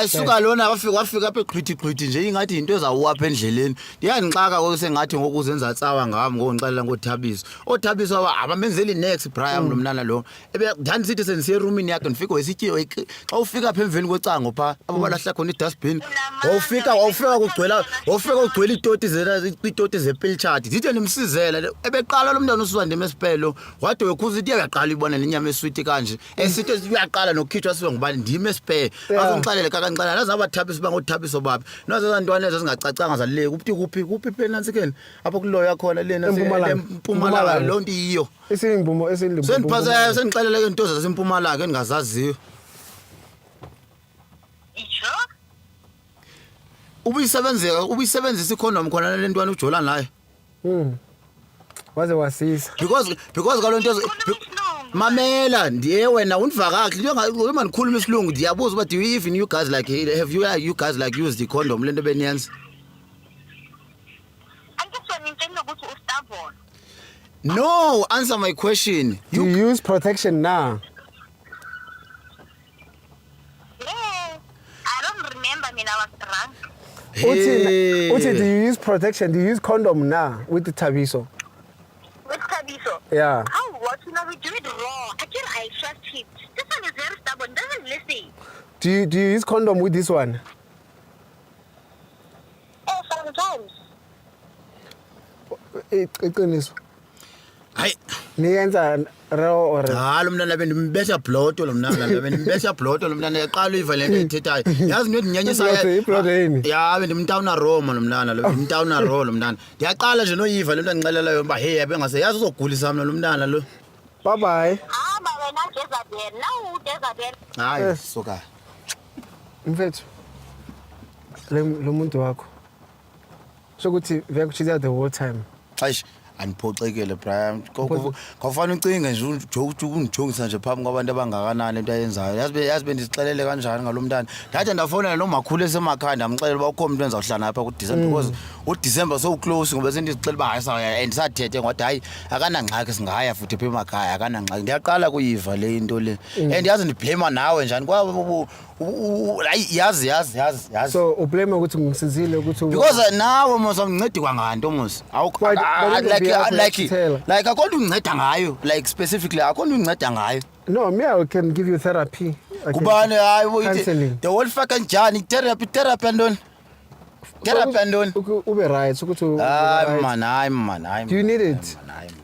Hayi suka lona wafika apha eqhwithi qhwithi nje ingathi into ezawuwa apha endleleni. Ndiyandixaka ngoku sengathi ngoku uzenza tsawa ngam ngoku ndixelela ngoThabiso. OoThabiso aba abamenzeli nex Brian lo mntana lo. Ebe ndandisithi sendisiya erumini yakhe ndifike wesityiwe xa ufika apha emveni kwecango phaa apho balahla khona idustbin wawufika kugcwela wawufika kugcwela iitoti iitoti zepilchard ndithe ndimsizela ebeqala lo mntana usuza ndim esipelo wade wekhuza ithi uyaqala ibona nenyama eswiti kanje esithi uyaqala nokukhitshwa siwe ngubani ndim esipelo azongixelele kakandixelela naze abathabisa uba ngothabiso baphi naze ezantwana ezo zingacacanga zale kuphi kuphi kuphi penantsikeni apho kuloya khona lena empumalanga loo nto iyiyo Isimbumo esilimpopo. Sendiphase sendixelele ke into zasempumalanga endingazaziyo. Itsho? Ubuyisebenzeka ubuyisebenzisa ikhondom khona le ntwana ujola nayo. Waze wasisa. Because kalo nto mamela ndiye wena undiva kakuhle into uma ndikhuluma isilungu ndiyabuza uba do you even you guys like have you you guys like used the condom le nto beniyenza. Angisho ngitshela ukuthi ustabona. No, answer my question. You, you use protection now. Yeah. I don't remember mina I was drunk. Uthi uthi do you use protection? Do you use condom now with the Thabiso? With Thabiso? Yeah. How what you know we do it raw. I can I trust him. This one is very stubborn, doesn't listen. Do you use condom with this one? Oh, sometimes. Iqiniso. Hayi. Niyenza raw or Hayi lo mntana bendimbetha bloto lo mntana bendimbetha bloto lo mntana yaqala uyiva le nto ayithethayo. Yazi into endinyanyisayo. Ibloto yini? Ya bendimtawuna Roma lo mntana lo bendimtawuna Roma lo mntana. Ndiyaqala nje noyiva le nto andixelela yona uba hey ebengase yazi uzogulisa mna lo mntana lo. Bye bye. Hamba wena Jezabel. Nawu Jezabel. Hayi suka. Mfethu. Lo muntu wakho. Sokuthi vekuchitha the whole time. Eish andiphoxekile Brian. Kwafana ucinge nje ungijongisa nje phambi kwabantu abangakanani into ayenzayo. Yazi bendizixelele kanjani ngalo mntana. Ndathi ndafowunela nomakhulu esemakhaya ndamxelela uba ukho umntu endizawuhlala apha kuDisemba because uDisemba sowuclose ngoba sendizixela uba hayi sawuya and sathethe ngoba hayi akanangxaki singaya futhi pha emakhaya akanangxaki. Ndiyaqala kuyiva le into le. And yazi ndiblame nawe njani kwa hayi yazi yazi yazi yazi. So ublame ukuthi ngisizile ukuthi Because nawe mos awuncedi kwanganto mos. But Like uyasithela. Like akho nto undinceda ngayo like specifically akho nto undinceda ngayo. No, me I can give you therapy. Kubani hayi bo Counseling. The whole fucking journey therapy therapy ntoni? Therapy ntoni? Ube right ukuthi Hayi man, hayi man, hayi. Do you need it? Hayi man.